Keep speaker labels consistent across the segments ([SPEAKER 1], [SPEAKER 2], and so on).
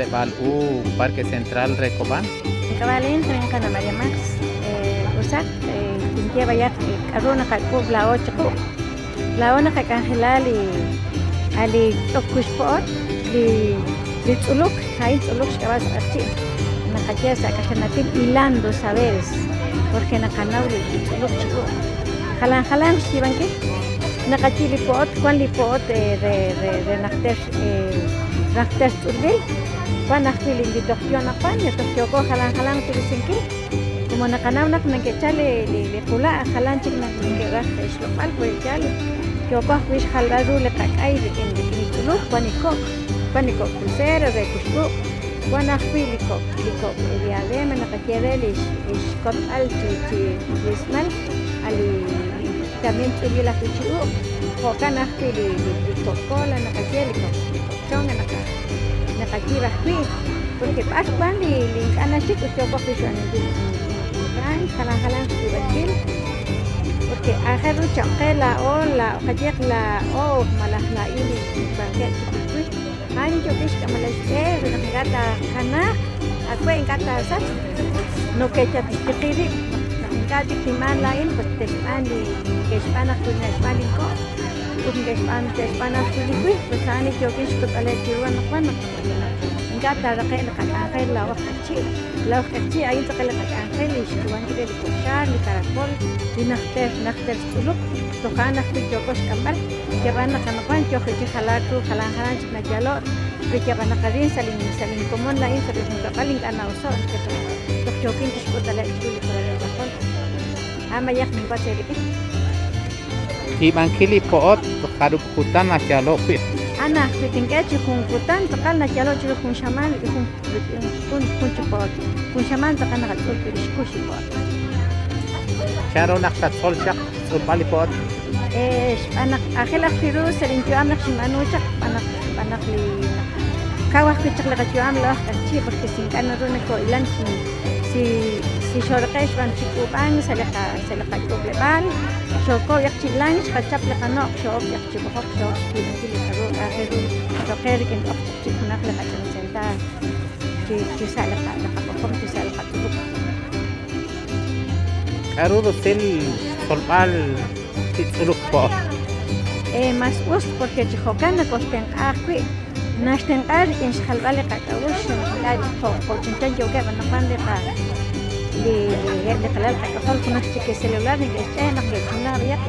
[SPEAKER 1] ajleb'aal u Parque Central re Cobán?
[SPEAKER 2] Ink'ab'a' laa'in qana' María Max, usaq tinye b'ayaq k'a'ru naqak'uub' laa'o chiqu. Laa'o naqak'anjela li a' li ch'ok kuxpo'ot, li li tz'uluk, a'in tz'uluk xk'ab'a' sa' q'eqchi', naqaye sa' kaxlan hilando saberes, porque naqanaw li tz'uluk chiqu. Jalan jalanq xyiib'ankil, naqayiib' li po'ot, wan li po'ot re re re najter najter tz'ulb'il, wan ajwi' li toj yoo anaqwan, li toj yooko jalan jalanq chirisinkil, como naqanaw naq neke'chal li li qula' jalan chik naq neke'raj xloq'b'al, pues yaal yooko ajwi' xjalb'al ru li qak'ay rik'in rik'in li tz'uluk, wan li kok', wan li kok' pulsera re kuxk'ub', wan ajwi' li kok' li kok' diadema naqaye re li xkotb'al chi chi rismal a li también tz'ulb'il ajwi' chi uub', jo'kan ajwi' li li kok' cola naqaye li kok' chonga naqayiib' ajwi', porque b'ar wan li li ink'a' naxik ut yooko ajwi' xb'aanunkil jalan jalanq xyiib'ankil, porque aajel ru choq' qe laa'o qayehaq laa'o malaj laa'in li wankeb' chik ajwi', a'an yookin xk'amb'al xb'e re naq ink'a' taakanaaq awe' ink'a' taasachq, noke'xtiqi rib' naq ink'a' chik tinb'aan laa'in pues te'xb'aan li ke'xb'aan ajwi' neke'xb'aan linko' ut neke'xb'aan te'xb'aan ajwi' li wi, pues a'an li yookin xk'utb'aleb' chiru anaqwan naq ink'a' taaraqe'q li qak'anjel laa'o aj q'eqchi', laa'o aj q'eqchi' a'in tz'aqal li qak'anjel li xk'uub'ankil re li kok' xaar, li caracol, li najter najter tz'uluk, toj a'an ajwi' yooko xk'amb'al, yab'an naq anaqwan yoj chi jalaak ru jalan jalan chik nayalo', pero yab'an naqarin sa' lin sa' linkomon laa'in sa' li junkab'al ink'a' na'oso' toj yookin chixk'utb'aleb' chiru li qalal k'ajol. A'an b'ayaq ninwatz eerik'in.
[SPEAKER 1] Xyiib'ankil li po'ot jarub' kutan nayalo' wi'.
[SPEAKER 2] Ana ajwi' tink'e chi jun kutan tz'aqal nayalo' chiru jun xamaan rik'in jun jun jun chi po'ot, jun xamaan tz'aqal naqatz'ul wi' li xkux li po'ot.
[SPEAKER 1] Chan ru naq xatzol chaq xtz'ulb'al li po'ot?
[SPEAKER 2] Xb'aan naq aajel ajwi' ru sa' linyu'am naq xinb'aanu chaq, xb'aan naq xb'aan naq li kaw ajwi' chaq li qayu'am laa'o aj q'eqchi' porque si ink'a' naru nakohilan si si si xooraqe' xb'aan chi k'uub'ank sa' li qa sa' li qak'uub'leb'aal, xooko yaq chi hilank xqachap li qano'j xo'ok yaq chi b'ojok xo'ok xyiib'ankil li k'a'ru aajel ru cho'q qe rik'in oq chaq chik junaq li qach'ina sentaab chi chi sa' li qa li qab'ojom chi sa' li qatz'uluk.
[SPEAKER 1] K'a'ru rusil xtzolb'al chi tz'uluk po'ot?
[SPEAKER 2] Mas us porque chi jo'kan nokoxtenq'a ajwi', naxtenq'a rik'in xjalb'al li qak'a'uxl ink'a' jo' jo' chanchan yookeb' anaqwan li qa li li eb' li qalal qak'ajol junaq chik celular neke'xch'e' naq ke'chunla b'ayaq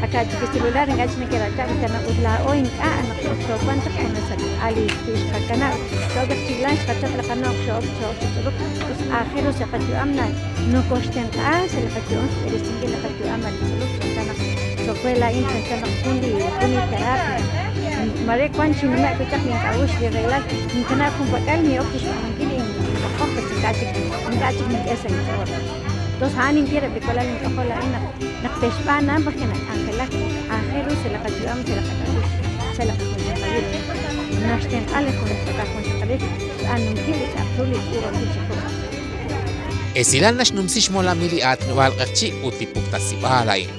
[SPEAKER 2] aka' chik celular ink'a' chik neke'rachab' ut laa'o ink'a' naq xoowan chaq junes a' li xqakanab' xo'ok chi hilank xqachap li qano'j xo'ok xo'ok chi tz'uluk, us aajel ru sa' qayu'am na nokoxtenq'a sa' li qayu'am xb'eresinkil li qayu'am a' li tz'uluk chanchan naq cho'q we laa'in chanchan naq jun li jun li terapia, mare wan xinume' wi' chaq link'a'uxl li rahilal ninkanab' junpak'al nin'ok chixb'aanunkil inb'ojom pues ink'a' chik ink'a' chik nink'e sa' inch'ool. Entonces a'an ninye reheb' li walal ink'ajol laa'in naq naq te'xb'aan a'an porque nak'anjelak aajel ru sa' li qayu'am sa' li qak'a'uxl sa' li qajunxaqalil, naxtenq'a li qajunxaqalil xb'aanunkil li k'a'aq ru li k'uub'anb'il chiqu.
[SPEAKER 3] Esilal naxnumsi xmolamil li aatinob'aal q'eqchi' ut li puktasib'aal a'in.